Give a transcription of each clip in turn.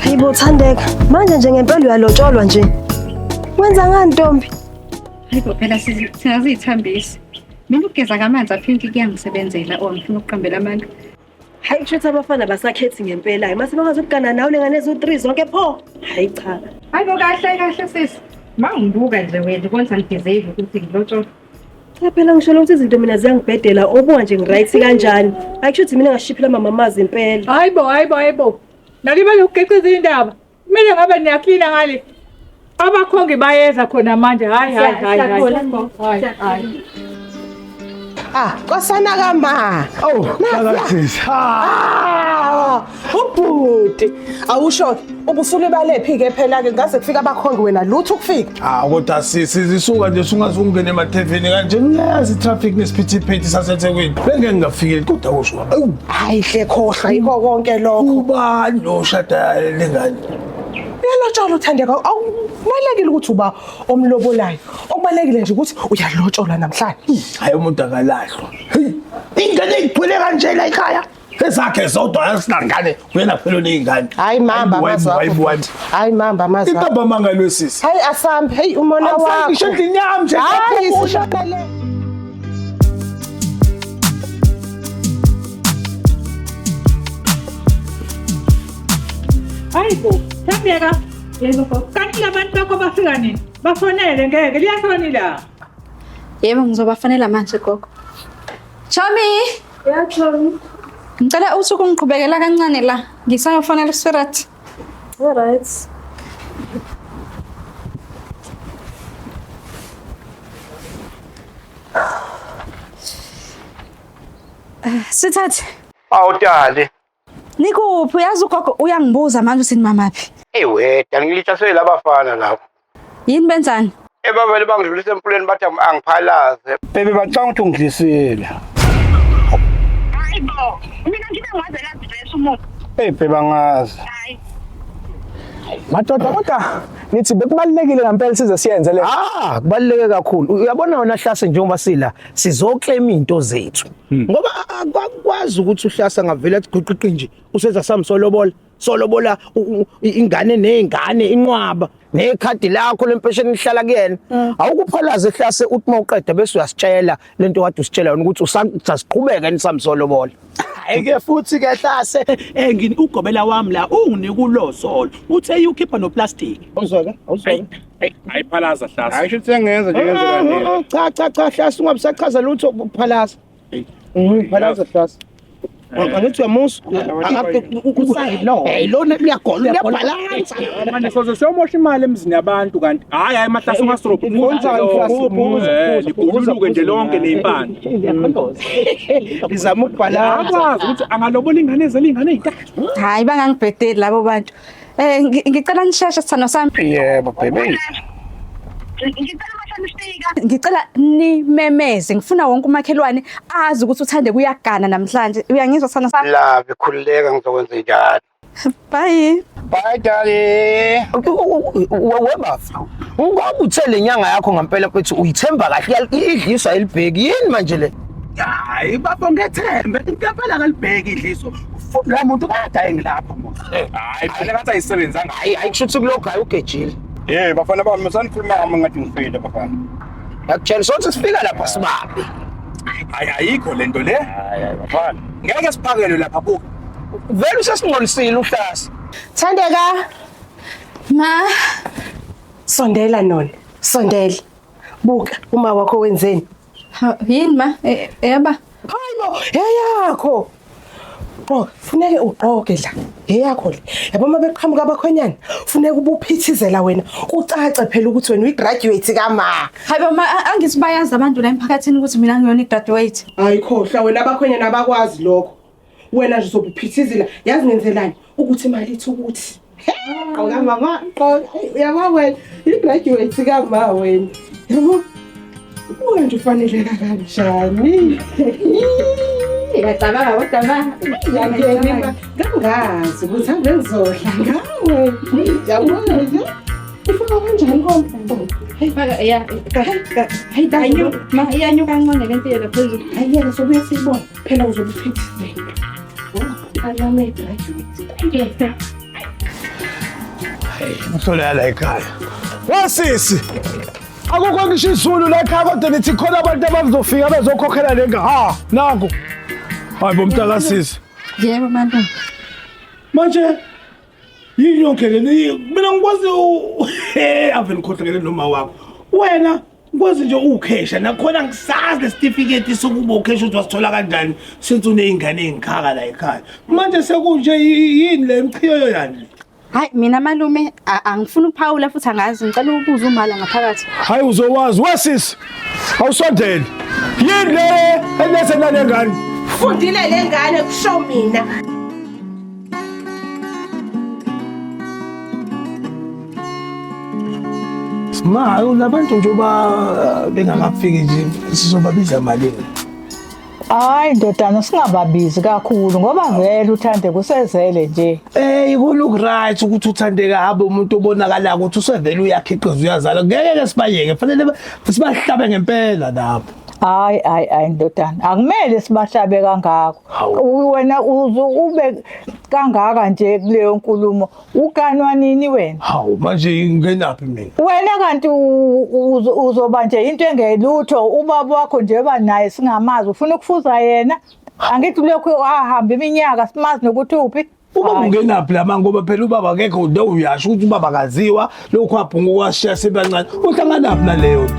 Hayibo Thandeka, manje nje ngempela uyalotsholwa nje. Wenza ngani ntombi? Hayibo phela singaziyithambisi. Mina ukugeza ngamanzi aphinki kuyangisebenzela or ngifuna ukuqambela amanga. Hayi kusho ukuthi abafana basakhethi ngempela. Hayi mase bakwazi ukugana nawe lengane eziwu-3 zonke pho. Hayi cha. Hayibo kahle kahle sisi. Mangibuka nje wena ubona angideserve ukuthi ngilotsholwe. Cha phela ngisho ukuthi izinto mina ziyangibhedela obuka nje ngiright kanjani. Hayi kusho ukuthi mina ngashiphila mama amazi impela. Hayibo hayibo hayibo. Nalibe ukugeciza indaba. Kumele ngabe niyaklina ngale. Abakhongi bayeza khona manje. Hayi hayi hayi hayi. Hayi. Ah, nkosana kama. Oh, phakathisi. Ah, ubhuti. Awusho ubusulibale phi ke phela ke ngaze kufika abakhongi wena lutho ukufika. Ah, kodwa sisi zisuka nje sungaze ungene ematheveni kanje ngiyazi traffic nesiphithiphithi saseThekwini. Bengeke ngingafikeli kodwa usho. Awu, Hayi hle khohlwa yiko konke lokho. ubani lo oshada lengane? Uyalotsholwa uThandeka. Awubalekile ukuthi uba omlobolayo. Okubalekile nje ukuthi uyalotsholwa namhlanje. Hayi umuntu akalahlwa. Hey, ingane igcwele kanje la ekhaya. Ezakhe zodwa asinangane, uyena phela oneyingane. Hayi mamba amazwi akho. Hayi Hayi mamba amazwi. akho. Intombi amangalo sisi. Hayi asambe. Hey umona wakho. Ngisho endlini yami nje. Hayi sishonele. Hayibo, Thandeka. Yebo gogo. Kanti labantu bakho bafika nini? Bafonele ngeke liyashona ilanga. Yebo ngizobafanela manje gogo. Chomi! Ya Chomi. Ngicela uthi ukungiqhubekela kancane la. Ngisayofonela uSirat. All right. Sithathe. Awutali. Nikuphi? Uyazi ugogo uyangibuza manje uthi nimamaphi. Ewe, dani ngilihlasele labafana lapho. Yini benzani? Ebavele bangidlulisa emfuleni bathi angiphalaze. Bebe bacanga ukuthi ungidlisile. Hayibo, mina ngibe ngaze ngazivesa umuntu. Hey bebe angazi. Hayi. Madoda kodwa nithi bekubalulekile ngempela size siyenze le. Ah, kubaluleke kakhulu. Uyabona wena Hlase njengoba sila sizoclaim into zethu. Ngoba akwazi ukuthi uHlase angavela athi guqiqi nje useza samsolobola. Solobola ingane nezingane inqwaba nekhadi lakho lempesheni lihlala kuyena. Awukuphalaze Hlase uthi mawuqeda bese uyasitshela lento kade usitshela yona ukuthi usasiqhubeka nisamsolobola. Hayi-ke futhi ke Hlase ugobela wami la unginika ulosolo uthe ukhipha noplastic. Awuzweke? Awuzweke? Hayi phalaza Hlase. Hayi shuthi sengenza nje ngenzeka nje. Cha cha cha Hlase ungabisachaza lutho phalaza. Phalaza Hlase. Angithi uyamusa hey lona liyagola liyabhalansa. Manje soze siyomosha imali emzini yabantu kanti hayi hayi mahlase ungastrobhu. Ligululuke nje lonke nezimpande. Lizama ukubhalansa. Akwazi ukuthi angalobola ingane ezele ingane ezintathu. Hayi bangangibhedeli labo bantu. Ngicela nisheshe sithando sami. Yebo baby. Ngicela mase nifika. Ngicela nimemeze. Ngifuna wonke umakhelwane azi ukuthi uThandeka uyagana namhlanje. Uyangizwa sithando sami? Love khululeka ngizokwenza njalo. Bye. Bye darling. Webafa. Ngoba uthe le nyanga yakho ngempela mfethu uyithemba kahle idliswa elibheki yini manje le? Hayi bafo ngethembe impela kalibheki idliso. Futhi la muntu kade ayengilapha mos. Hayi phela ngathi ayisebenzanga. Hayi hayi kusho ukuthi kulokhu hayi ugejile. Hey bafana bami sanikhuluma ngami ngathi ngifile bafana. Ngiyakutshela sothi sifika lapha sibabe. Hayi ayikho lento le. Hayi bafana. Ngeke siphakelwe lapha buka. Vele usesingcolisile uHlase. Thandeka, Ma, sondela nona. Sondela. Buka uma wakho wenzeni. yini ma? Yaba. Hayibo, eyakho. Gqoka, funeke ugqoke la. Eyakho le. Yabo uma beqhamuka abakhonyana, funeka ubuphithizela wena. Kucace phela ukuthi wena uyigraduate kama. Hayibo ma, angithi bayazi abantu la emphakathini ukuthi mina ngiyona igraduate. Hayi khohlwa wena abakhonyana abakwazi lokho. Wena nje uzobuphithizela. Yazi ngenzelani? Ukuthi imali ithi ukuthi. Gqoka mama, gqoka. Uyabo wena, igraduate kama wena. Yabo. Ubuka nje ufaneleka kanjani? Ngiyacabanga kodwa ma. Ngiyangena ngangazi ukuthi ave ngizodla ngawe. Yabona nje. Ufuna kanjani konke? Hey, faka ya. Hayi Anyuka, ma iyanyuka kancane lento yena phezulu. Hayi yena sobuye siyibone. Phela uzobe uphithizela. Alame graduate. Mhlola yala ekhaya. Wasisi. Akukho ngisho izulu la ekhaya kodwa nithi khona abantu abazofika bezokhokhela le nga. Ha, nangu. Hayi bo mntakasisi. Yebo malume. Manje yini yonke le mina ngikwazi ave nikhohlakele noma wakho. Wena ngikwazi nje ukhesha nakhona ngisazi lesitifiketi sokuba ukhesha ukuthi wasithola kanjani since uney'ngane ey'ngikhaka la ekhaya. Manje sekunje yini le mchiyoyo yani? Hayi mina malume angifuni ukuphawula futhi angazi ngicela ukubuza umala ngaphakathi. Hayi uzowazi wesisi. Awusondeli. Yini le enese nale ngane? Fundile le ngane kusho mina. Ma, labantu njengoba bengakafiki nje sizobabiza malini? Hayi ndodana singababizi kakhulu ngoba vele uthande kusezele nje. Ikona uku-right ukuthi uthandeka abe umuntu obonakalayo ukuthi usevele uyakhiqiza uyazala. Ngeke ke sibayeke, fanele sibahlabe ngempela lapho. Hayi hayi hayi ndodana, akumele sibahlabe kangako. Wena uze ube kangaka nje kuleyo nkulumo. Uganwa nini wena? Hawu manje ngingenaphi mina? Wena kanti uzoba nje into engelutho ubaba wakho nje ba naye singamazi ufuna ukufuza yena. Angithi lokhu ahamba iminyaka simazi nokuthi uphi. Ubaba ungenaphi lama ngoba phela ubaba akekho ude uyasho ukuthi ubaba akaziwa lokhu abhungu washiya sebancane. Uhlanganaphi naleyo nto?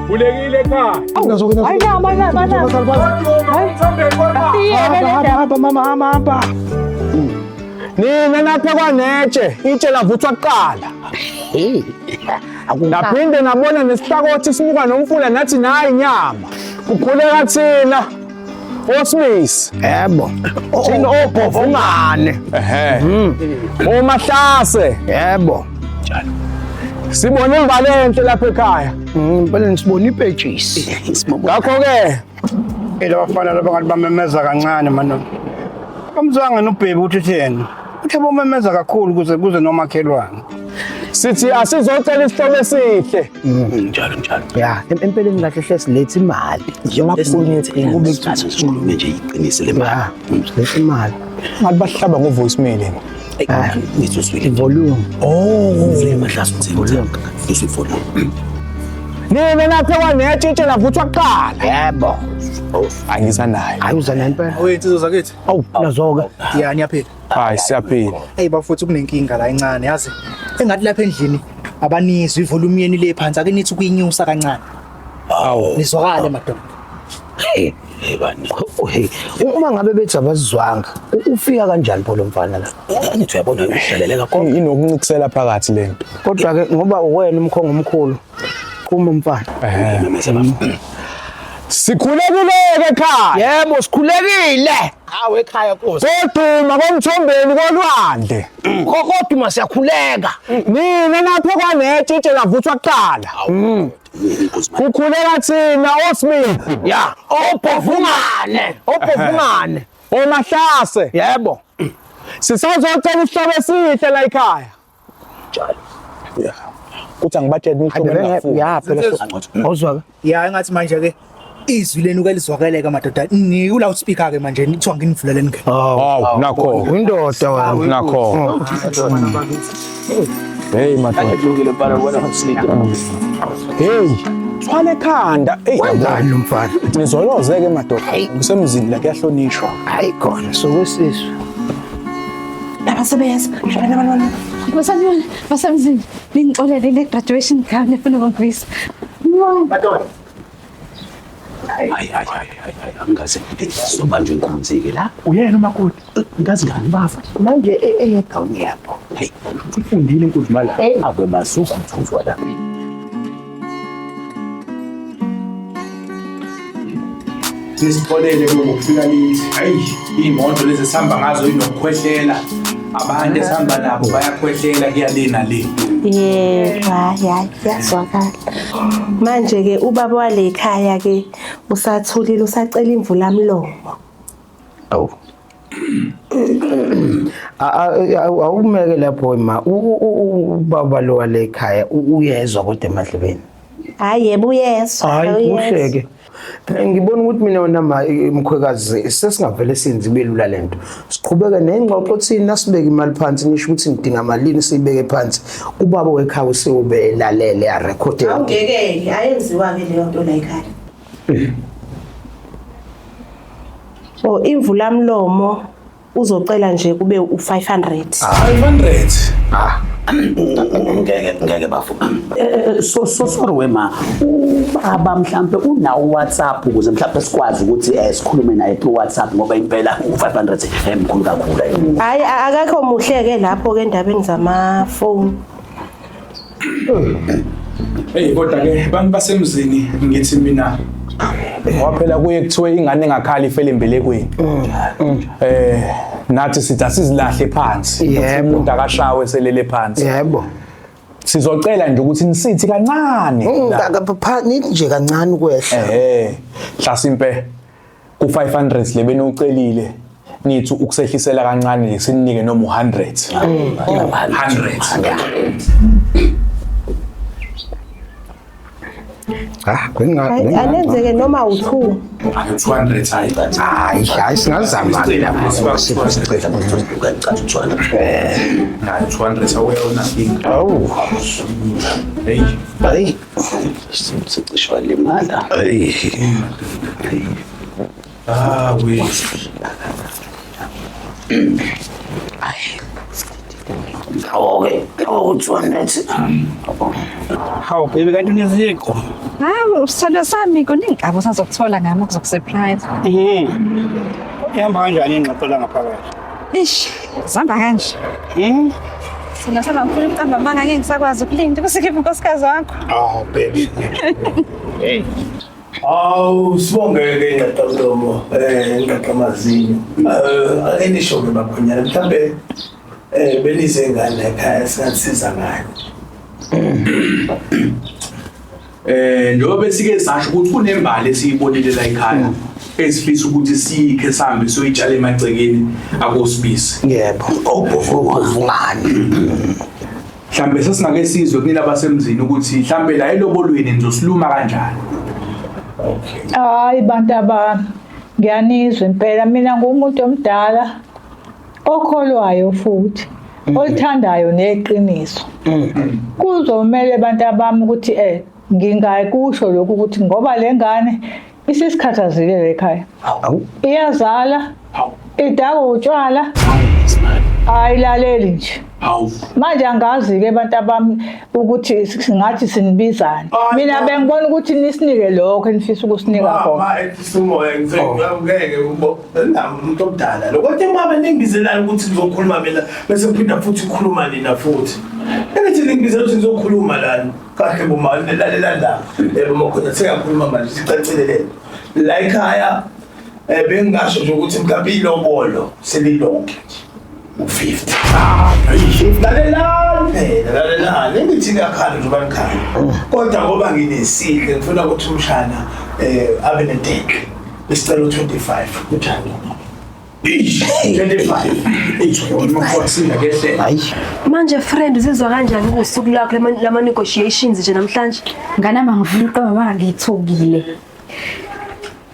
Ulekile ekhaya. Hayi naba naba naba. Hamba mama hamba hamba. Nina napha kwanetshe itshe lavuthwa kuqala. Naphinde nabona nesihlakothi simuka nomfula nathi nayi inyama. Kukhuleka thina. Osmisi. Yebo. Thina obhovungane. Ehhe. Omahlase. Yebo. Sibone imbali enhle lapha ekhaya. Impela sibone ipetshisi. Ngakho ke Ila bafana laba ngathi bamemeza kancane manje. Abamzwanga nobhebi ukuthi utheni. Uthe bomemeza kakhulu kuze kuze nomakhelwane. Sithi asizocela isihlobo esihle. Njalo njalo. Ya, empeleni kahle hle silethe imali. Kube sikhulume nje iqiniso le mali. Silethe imali. Ngathi bahlaba ngo voicemail. Ngithi uzwile volume. Oh, uzwile mahlase uthini? Ngizwe volume. Nina napha kwanetshe itshe lavuthwa kuqala. Yebo. Angizanayo. Hayi uzanayo impela. Awu insizwa zakithi. Awu nazoke. Ya niyaphila. Hayi siyaphila. Hey bafuthu kunenkinga la encane yazi. Engathi lapha endlini abanizwe ivolume yenu le phansi ake nithi ukuyinyusa kancane. Awu. Nizwakale madoda. Hey, hey bani. Hey, uma ngabe bethi abazizwanga, ufika kanjani pho lo mfana la? Angithi uyabona uhlaleleka konke. Inokuncisela phakathi lento. Kodwa ke ngoba uwena umkhongo omkhulu, qhuma umfana. Sikhulekile ekhaya. Yebo, sikhulekile. Hawu ekhaya Nkosi. Koduma komthombeni kolwandle. Koduma siyakhuleka. Nina napha kwanetshe itshe lavuthwa kuqala. Kukhuleka thina oSmith. Ya, obhovungane, obhovungane. Omahlase. Yebo. Sisazocela isihlobo esihle la ekhaya. Njalo. Yeah. Kuthi angibatshele ihlobo engafuni. Ya phela. Awuzwa ke? Ya engathi manje ke izwi lenu ke lizwakeleka madoda. Ni u loudspeaker ke manje nithiwa nginivulele ningene. Awu nakho. Indoda wena. Nakho. Hey madoda. Kulungile mfana wena usilide. Hey, thwala ekhanda. Hey, wenzani lo mfana? Nizolozeke madoda. Kusemzini la kuyahlonishwa. Hayi khona sokwesizwe. Abasebenzi. Basanibona, basemzini. Ningixolele le graduation gown efuna ukungivisa. Madoda. Hayi hayi hayi hayi angaze sizobanjwa inkunzi ke la. Uyena umakoti. Ngazi ngani bafa. Manje eyegawuni yabo. Hey, ifundile inkunzi mala. Ake masuku mthuzwa la. Nisixolele ngokufika lithi. Hayi, imoto lezi sihamba ngazo inokukhwehlela. Abantu esihamba nabo bayakhwehlela kuya le nale. Yebo, hayi kuyazwakala. Manje ke ubaba wale ekhaya ke usathulile usacela imvula mlomo. Awu. Awumeke lapho ma ubaba lo wale ekhaya uyezwa kodwa emadlebeni. Hayi yebo uyezwa. Hayi kuhle ke. Ngibona ukuthi mina wena ma mkhwekazi sesingavele senze ibe lula lento. Siqhubeke nengxoxo thina sibeke imali phansi nisho ukuthi nidinga malini siyibeke phansi. Ubaba wekhaya usewube elalele arekhode. Awungeke ayenziwa-ke leyo nto la ekhaya. So imvulamlomo uzocela nje kube u-500. 500. Ah. Ngeke ngeke bafo. So so sorry wema. Ubaba mhlambe unawo WhatsApp ukuze mhlambe sikwazi ukuthi sikhulume naye through WhatsApp ngoba impela u500 mkhulu kakhulu. Hayi akakho muhle-ke lapho-ke endabeni zamafoni. Hey kodwa ke bantu basemzini ngithi mina ngoba phela kuye kuthiwe ingane engakhali ifele embelekweni. Nathi sithi asizilahle phansi. Yebo. Umuntu akashawe selele phansi. Yebo. Sizocela nje ukuthi nisithi kancane. Nithi nje kancane ukwehla. Hlasimpe ku 500 le benocelile nithi ukusehlisela kancane nje sinike noma u100. 100. Ah, benga Anenzeke noma u-2. Hayi 200 hayi. Hayi, hayi singazama ke lapho. Sicela. Hayi 200 awuyona inkinga. Awu. Hey. Hayi. Sicishe walimala. Hayi. Ah we. Okay, oh 200. Hawu baby kanti uneziqo. Hawu, sithandwa sami kuningi kabi usazokuthola ngami okuzokusurprise. Ihamba kanjani ingxoxo la ngaphakathi? Ish, zihamba kanje. Sithandwa sami angifuni ukuqamba amanga ngeke ngisakwazi ukulinda kusikhiphe unkosikazi wakho. Oh baby. Hey. Awu sibongeke ingqaqamlomo ingqaqamazinyo. Ake nisho ke bakhonyana mhlambe benize ngane ekhaya singathisiza ngayo. Njengoba besike sasho ukuthi kunembali esiyibonile la ekhaya esifisa ukuthi siyikhe sihambe siyoyitshala emagcekeni akosibisi. Yebo. Obuvungani. Mhlambe sesingake sizwe kunina basemzini ukuthi mhlambe la elobolweni nizosiluma kanjani. Hayi bantu abami, ngiyanizwa impela mina ngumuntu omdala okholwayo futhi olithandayo neqiniso. Kuzomele bantu abami ukuthi ngingakusho lokhu ukuthi ngoba le ngane isisikhathazile le ekhaya. Iyazala, idakwa utshwala, ayilaleli nje. Manje angazi-ke bantu abami ukuthi singathi sinibizane. Mina bengibona ukuthi nisinike lokho enifisa ukusinika khona. Mama ethi umoya ngeke ubo nami umuntu omdala lo. Kodwa mama ningibizelani ukuthi nizokhuluma mina bese kuphinda futhi ukukhuluma nina futhi. Engithi ningibizela ukuthi nizokhuluma lana. Kahle boma lalela la. Yebo makhona sengiyakhuluma manje sicacile lento. La ekhaya bengingasho nje ukuthi mhlawumbe ilobolo selilonke nje. U50. Lalelani phela, lalelani. Ngithi ngiyakhala nje banikhala. Kodwa ngoba nginesihle ngifuna ukuthi umshana abe netenke. Isicelo 25 kunjani? 25. Manje friend uzizwa kanjani kusuku lakho lama negotiations nje namhlanje? Nganami angifuni ukuqamba amanga ngithukile.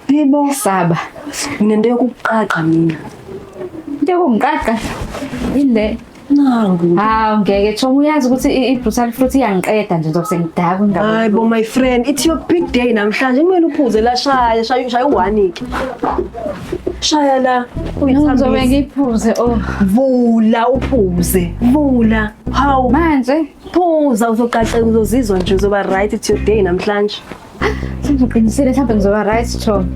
Yebo saba. Nginento yokuqaqa mina. Into yokungiqaqa ile. Nangu. Hawu ngeke Chomi uyazi ukuthi i-brutal fruit iyangiqeda nje ngizobe sengidakwa indaba. Hayi bo my friend, it's your big day namhlanje. Kumele uphuze la shaya, shaya shaya u1 ke. Shaya la. Ngizobe ngiphuze oh. Vula uphuze. Vula. Hawu. Manje phuza uzoqaqeka uzozizwa nje uzoba right, it's your day namhlanje. Sengiqinisile mhlawumbe ngizoba right Chomi.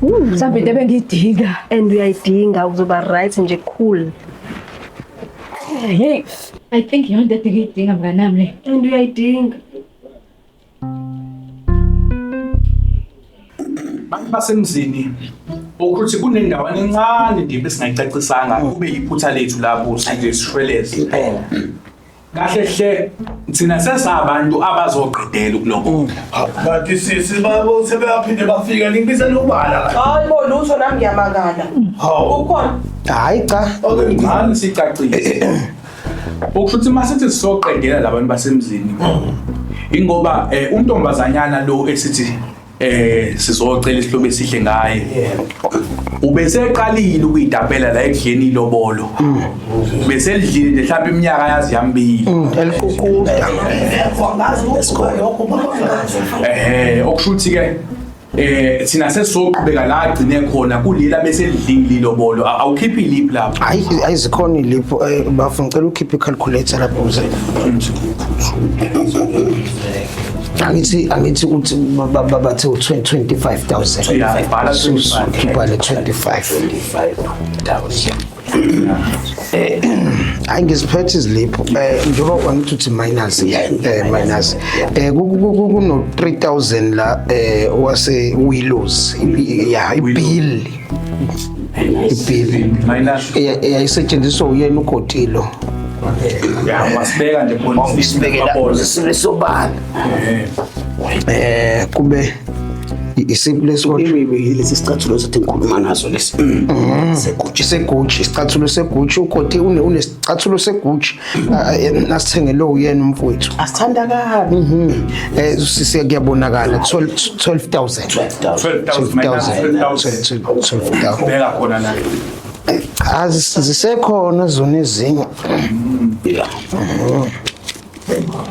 Mhlawumbe into ebengiyidinga. And uyayidinga uzoba right nje cool. Hey, I think iyona into ebengiyidinga mnganami le. And uyayidinga. Bantu basemzini ukuthi kunendawana encane nje besingayicacisanga kube iphutha lethu lapho sike sishweleze. Impela. Kahle hle thina sesabantu abazoqedela ukulobola. Kanti sisi babo sebeyaphinde bafika ningibizela ubala. Hayi bo lutho nami ngiyamangala. Ukhona? Hayi cha. Okay, ngani sicacile. Okusho ukuthi masithi sizoqedela labantu basemzini. Ingoba untombazanyana lo esithi sizocela isihlobo esihle ngaye. Ubeseqalile ukuyidabela la ekudleni ilobolo. Beselidlile nje mhlawumbe iminyaka yazi yambili. Eliququda. Okusho ukuthi ke thina sesizoqhubeka la agcine khona kulela bese lidlile ilobolo. Awukhiphi iliphi lapho? Hayi, ayizikhona ilipho. Bafuna ngicela ukhiphe i-calculator lapho uze. Angithi uthi bathe u-25,000. Yeah, bhala 25. Bhala 25,000. Hayi, ngiziphethe izilipho. Njengoba angithi uthi minus, minus kuno 3000 la wase Willows, yeah, ibill Minus eyayisetshenziswa uyena uGotilo. Yeah, wasibeka nje khona. Ngisibekela sisobala. Kube isiphi lesikole? Lesi sicathulo sothi ngikhuluma ngaso lesi. Segucci, segucci, isicathulo segucci. Ugoti unesicathulo segucci nasithengelwe uyena umfowethu. Asithanda kabi. Siyakuyabonakala 12,000. 12,000 minus 12,000. 12,000. Beka khona la. Cha, zisekhona zona ezinye. Yeah.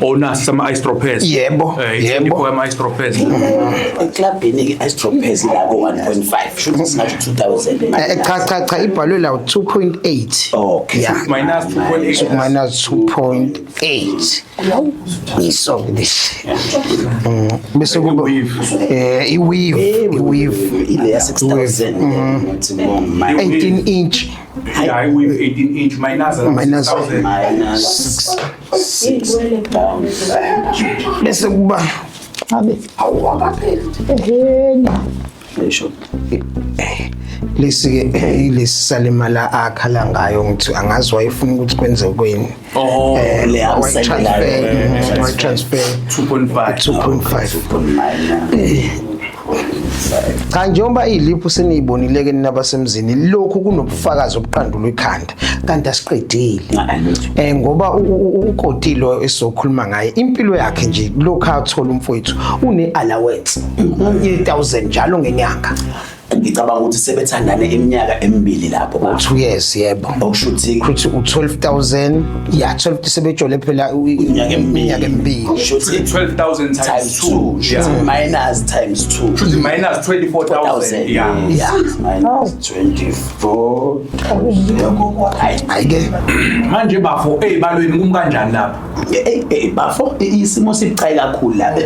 Onasi ama ice droppers. Yebo, yebo. Ama ice droppers. Eklabhini ke ice droppers la ko 1.5 shuthi singathi 2000. Cha cha cha, ibhalwe la 2.8. Okay. Yeah. Minus 2.8. Minus 2.8. Iso this. Bese kuba i-weave, i-weave Ile ya 6000. 18 inch. Yeah, i-weave 18 inch minus Minus 6,000. Minus 6,000. Bese kuba Abe awakapheli. Ehena. Esho. Lesi ke ilesi salimala akhala ngayo, ngithi angazi wayefuna ukuthi kwenze kweni. Oh, le Wayi-transfer, wayi-transfer 2.5. 2.5. Cha, njengoba iy'liphu seniyibonile-ke nina basemzini, lokhu kunobufakazi obuqandulwa ikhanda, kanti asiqedile, ngoba uKotilo esizokhuluma ngaye, impilo yakhe nje, lokhu athola umfowethu une-allowance ye-1000 njalo ngenyanga. Ngicabanga ukuthi sebethandane iminyaka emibili lapho baba. 2 years, yebo. Okusho ukuthi Kuthi u-12,000, ya, 12 sebejole phela iminyaka emibili. Iminyaka emibili. Kusho ukuthi 12,000 times times 2. 2 shuthi minus times 2. Shuthi minus 24,000. Yeah. Yeah. Minus 24,000. Hayi. Hayi-ke. Manje bafo, ezibalweni kum kanjani lapha? Bafo, isimo sibucayi kakhulu la.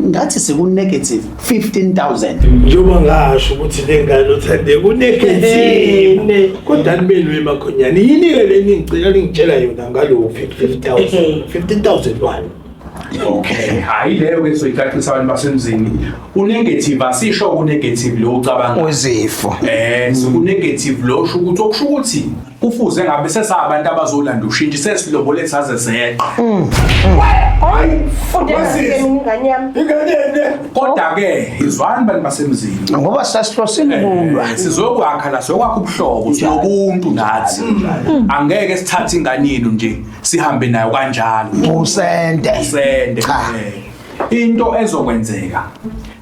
Ngathi siku negative 15,000. Njengoba ngasho ukuthi le ngane uThandeka u-negative, kodwa nibelwe emakhonyane, yini-ke le ningicela ningitshela yona ngalowo 15,000, 15,000 wani? Okay, hayi, leyo ke soyicacisa abantu basemzini. U-negative asisho ku-negative lo ucabanga. Wezifo. So ku-negative lo usho ukuthi, okusho ukuthi kufuze ngabe sesabantu abazolanda ushintsho sesilobole saze zeqa. Funde kahle ingane yami. Ingane yene. Kodwa ke izwani bantu basemzini. Ngoba sasihlosile ukulwa. Sizokwakha la, sizokwakha ubuhlobo, sinobuntu nathi. Angeke sithathe ingane yenu nje sihambe nayo kanjalo. Usende. Usende. Cha. Into ezokwenzeka,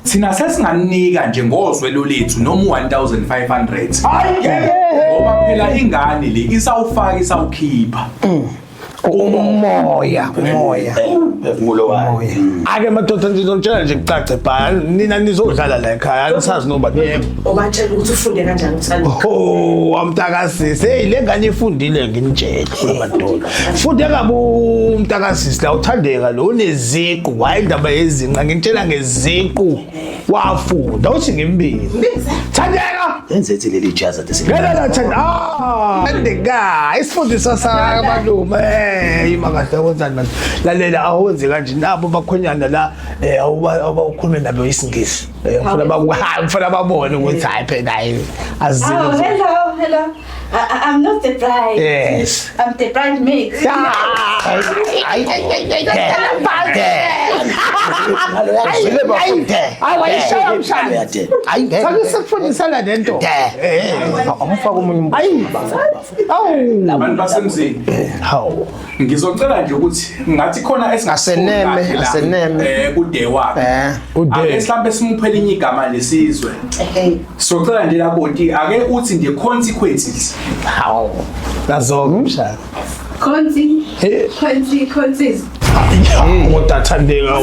thina sesinganika nje ngozwelo lethu noma u1500, ngoba phela ingane le isawufaka isawukhipha. Umoya, umoya. Phefumulo wayo. Ake madoda, ngizonitshela nje kucace bha, nina nizodlala la ekhaya, anisazi noba yebo. Obatshela ukuthi ufunde kanjani uthando. Oh, amntakasisi, hey, le ngane ifundile, nginitshele madoda. Funde kabi umntakasisi la, uThandeka lo uneziqu, hayi indaba yezinqa, ngintshela ngeziqu. Wafunda, uthi ngimbize. Thandeka! Yenze leli jazi ade Ngena la Thandeka. Ah, Thandeka, isifundiswa sakabalume. Ima kahle, wenzani manje? Lalela, awenze kanje nabo bakhonyana la, awuba awukhulume nabo isiNgisi. Ngifuna baku, hayi, ngifuna babone ukuthi hayi phela hayi azile. Oh, hello, hello. I'm not the bride. Yes. I'm the bridesmaid. Hayi hayi, wayishaya mshana. Hayi ngeke. Sake sikufundisana lento. Awufaka omunye Hayi. Awu. Abantu basemzini. Hawu. Ngizocela nje ukuthi ngathi khona Aseneme, aseneme. Kude wakhe. Ake mhlambe simuphe elinye igama lesizwe. Socela nje laboti ake uthi nje consequences. Hawu. Nazo mshana. Consi. Consi, consis. Kodwa Thandeka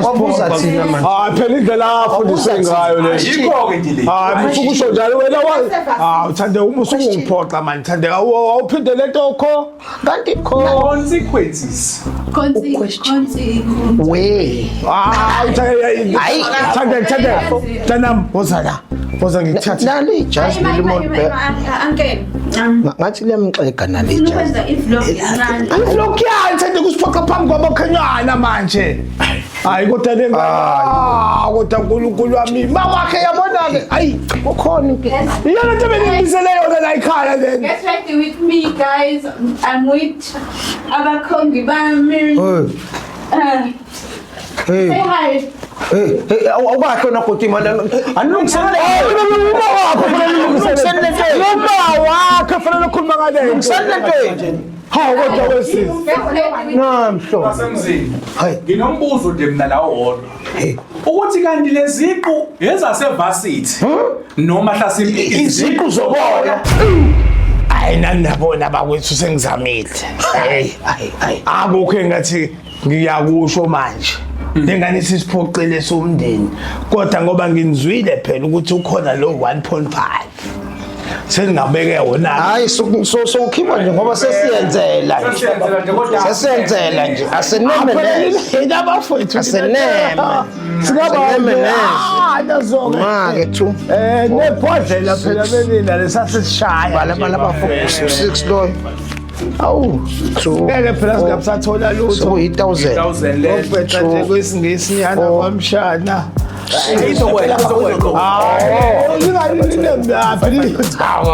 Wabuza thina manje. Hayi phela indlela afundiswe ngayo le. Yikho-ke nje le. Hayi musu kusho njalo wena wa. Ah Thandeka uma usungiphoxa manje Thandeka awuphinde lento kho. Kanti consequences. Consi, consi. We. Ah Thandeka. Hayi. Thandeka Thandeka. Mntanami woza la. Woza ngikuthathe. Nali ijazi lelimoni bhe. Uncle. Ngathi liyamxega nali Ufuna ijazi. ukwenza i-vlog encane. Lokhu yani Thandeka usiphoxa phambi kwabakhenyana manje. Hayi kodwa le ah kodwa uNkulunkulu wami mawakhe yabona ke hayi ukhona iyona nto bengimisele yona la ekhaya lena. Get ready with me guys. I'm with abakhongi bami. Hey. Say hi. Hey, hey, awukahle wena bhuti manje. Anilungiselele. Uma wakho fanele ulungiselele. Uma wakho fanele ukhuluma ngale. Lungiselele lento yethu. Hawu kodwa wesisi. Namhlo. Basemzini. Nginombuzo nje mina la wodwa. Ukuthi kanti leziqu ezasevasithi noma hlasimbe iziqu zoboya. Hayi nani nabona bakwethu sengizamile. Hayi hayi hayi. Akukho engathi ngiyakusho manje. Lengane sisiphoqile somndeni. Kodwa ngoba nginizwile phela ukuthi ukhona lo 1.5. Sengingabeke wona. Hayi so ukhipha nje ngoba sesiyenzela nje. Sesiyenzela nje kodwa Sesiyenzela nje. Aseneme neze. Yena bafowethu. Aseneme. Singaba Aseneme neze. Ah nazo-ke. Ma-ke two. Nebhodlela phela belina lesasisishaya. Bala bala bafo 6 loyo. Awu, two. Ngeke phela singabusathola lutho. Sekuyi-1000. 1000 le. Okubheca nje kwesingisi nyana kwamshana.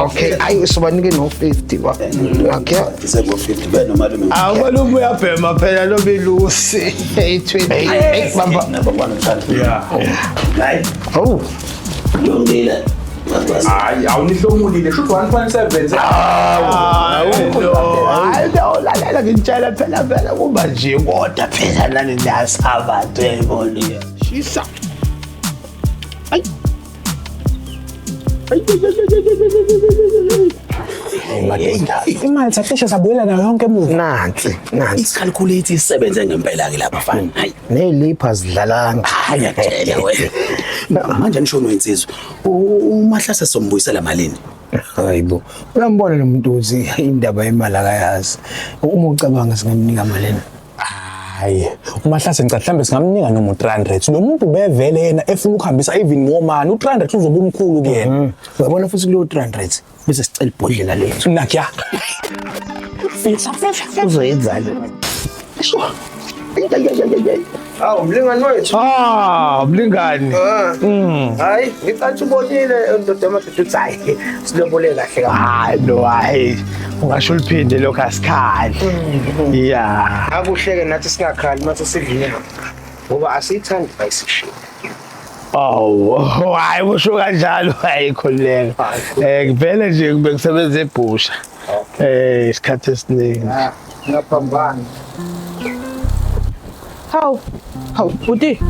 Okay, ayi sibanike no-50 ba. Okay. Seko 50 benomalume. Awumalume uyabhema phela lo belusi. Hey, hey, bamba. Nabakwana mshana. Yeah. Hayi. Awu. Lungile. Hayi awunihlomulile shuthi 1.7. Hayi no, lalela ngitshela phela phela kuba nje kodwa phela nani niyasabantu uyayibona. Shisa. Ay. Ay. Imali sacishe sabuyela nayo yonke emuva. Nansi, nansi. Icalculate isebenze ngempela ke lapha fana. Hayi. Nezilipha zidlalanga. Hayi ngiyakutshela wena. Manje nisho noyinsizwa. Umahlase sombuyisela malini? Hayibo. Uyambona lo muntu uthi indaba yemali akayazi. Uma ucabanga singamnika malini? Hayi, uMahlase ngicela mhlambe singamnika noma u300. Lo muntu bevele yena efuna ukuhambisa even more money. U300 uzoba umkhulu kuyena. Uyabona futhi kuleyo 300 bese sicela ibhodlela lethu. Nakya. Fihla fihla. Uzoyenzani? Awu mlingani wethu. Ah, mlingani. Hayi, ngicathi ubonile ndoda yamadoda uthi hayi silobole kahle kakhulu. Hayi no hayi. Ungasho uliphinde lokho asikhali. Yeah. Akuhleke nathi singakhali mase sidla inyama. Ngoba asiyithandi bayisishini. Oh, hayi usho kanjalo hayi khululeka. Vele nje kube kusebenza ebhusha. Isikhathi esiningi. Ngaphambana. Hawu, hawu bhuti.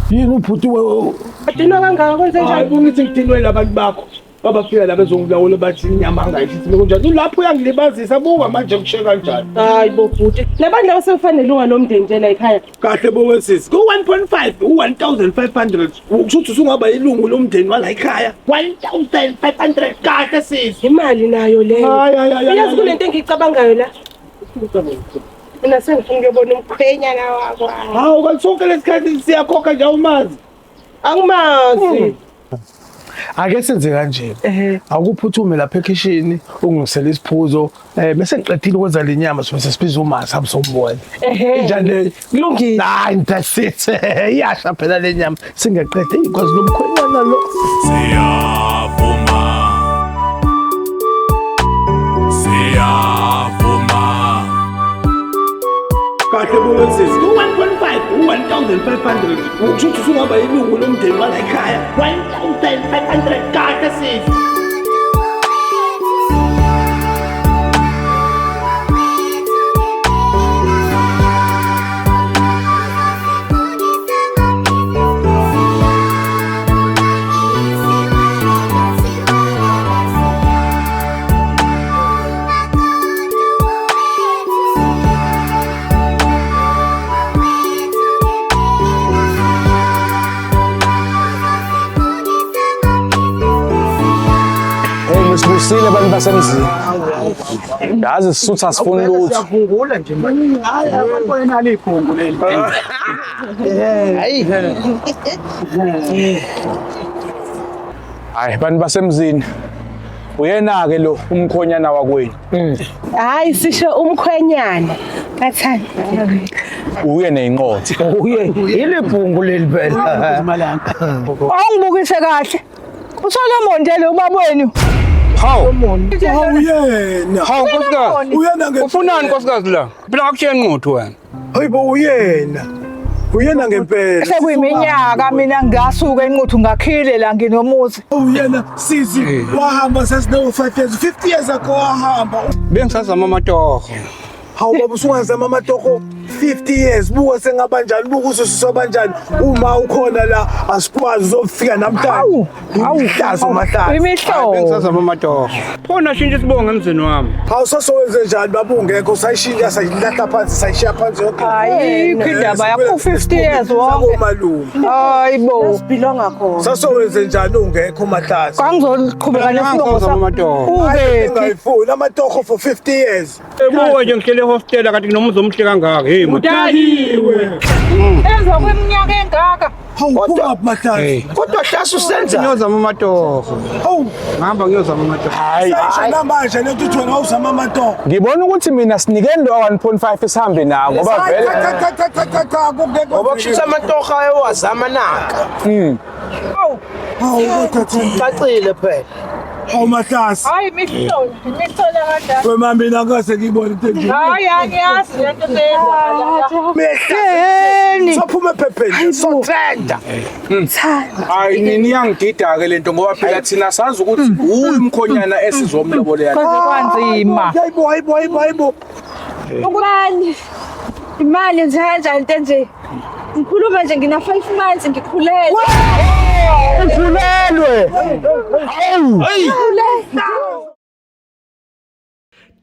Yini ubhuti we? Adinwa kangaka kwenze Hayi njani? kungithi ngidinwe labantu bakho. Babafika la bezongilawula bathi inyama angayishithi kunjani. Lapho uyangilibazisa buka manje kushe kanjani. Hayi bo bhuti. Labantu laba sebefanele ilunga lomndeni nje la ekhaya. Kahle bo wesisi. Ku 1.5 u1500 kusho usungaba ilungu lomndeni wala ekhaya. 1500 kahle sisi. Imali nayo leyo. Hayi hayi hayi. Uyazi kunento engiyicabangayo la. Mina sengifuna ukuyobona umkhwenyana wakho. Hawu kanti sonke lesikhathi siyakhokha nje awumazi. Angimazi. Ake senze kanje. Akuphuthume lapha ekhishini ungilisele isiphuzo bese ngiqedile ukwenza le nyama so sesibiza uMasi hamsombona. Injani le? Kulungile. Hayi that's it. Iyasha phela le nyama singaqede ikwazi nomkhwenyana lo. Siyavuma. 1500 ukusho ukuthi usungaba ilungu lomndeni wala ekhaya. 1500 kahle sisi. Hey nisibusile abantu basemzini. Yazi sisutha sifuna lutho. Siyavungula nje manje. Hayi abantwana nalo iphungu leli. Hayi. Hayi bantu basemzini. Uyena ke lo umkhonyana wakwenu. Hayi sisho umkhwenyana. Bathani. Uye nezinqotho. Uye yilibhungu leli phela. Awungibukise kahle. USolomon nje lo ubaba wenu. Hawu. Uyena. Hawu nkosikazi. Uyena ngempela. Ufunani nkosikazi la? Phela akushiye nquthu wena. Hayibo uyena. Uyena ngempela. Sekuyiminyaka mina ngasuka enquthu ngakhile la nginomuzi. Uyena sisi wahamba sesino 5 years 50 years ago wahamba. Bengisazama amatoho. Hawu baba usungazama amatoho 50 years buka sengabanjani buka ususwa banjani uma ukhona la asikwazi uzofika namhlanje. Awuhlazo mahlazo. Imihlobo. Bengisazama amatoho. Phona shintsha isibongo emzini wami. Hawu sasowenze njani baba ungekho sayishintsha sayilahla phansi sayishiya phansi yonke. Ayikho indaba yakho 50 years wonke. Sakomalume. Hayibo. Sibhilonga khona. Sasowenze njani ungekho mahlazo. Kangizoqhubeka nesibongo Bengisazama sakho. amatoho. Ukephi? Ungayifuni amatoho for 50 years. Ebuka nje ngihlele ehostela kanti kunomuzi omuhle kangaka. Hey man. Dakiwe. Emva kweminyaka engaka. Hawu phuma mahlazo. Kodwa hlasa usenza. Ngiyozama amatoho. Hawu Ngihamba ngiyozama amatoho. Hayi. sayisho namanje lento uthi wena awuzama amatoho. Ngibona ukuthi mina sinikeni lo 1.5 sihambe nawo ngoba vele Cha cha cha cha cha cha kungeke. Ngoba kushisa amatoho ayewazama naka. Hawu kodwa Cacile phela. Hawu mahlasi. Hayi imihlola, imihlola kanjani? Wema mina ngase ngibone into enje. Hayi angiyazi lento seyenzakala. Mehleni. Sophuma ephepheni. Sotrenda. Hayi nini iyangidida ke lento ngoba phela thina sazi ukuthi uyi umkhonyana esizomlobolela. Kwaze kwanzima. Hayibo hayibo hayibo hayibo. Ubani? Imali nje kanjani into nje. Ngikhuluma nje ngina 5 months ngikhulelwe. Ukhulelwe.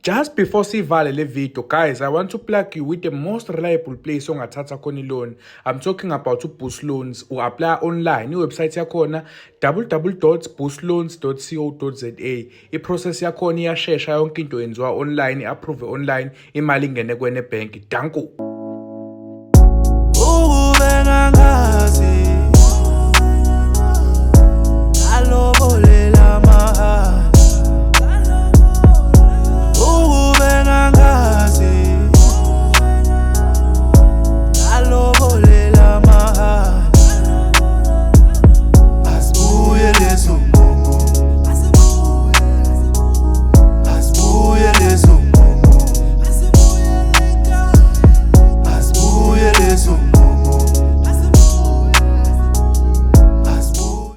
Just before sivale le video, guys, I want to plug you with the most reliable place ongathatha khona i-loan. I'm talking about uBoost Loans. U-apply online. I-website yakhona www.boostloans.co.za. I-process yakhona iyashesha, yonke into yenziwa online, i-approve online, imali ingene kwena ebhenki. Danko.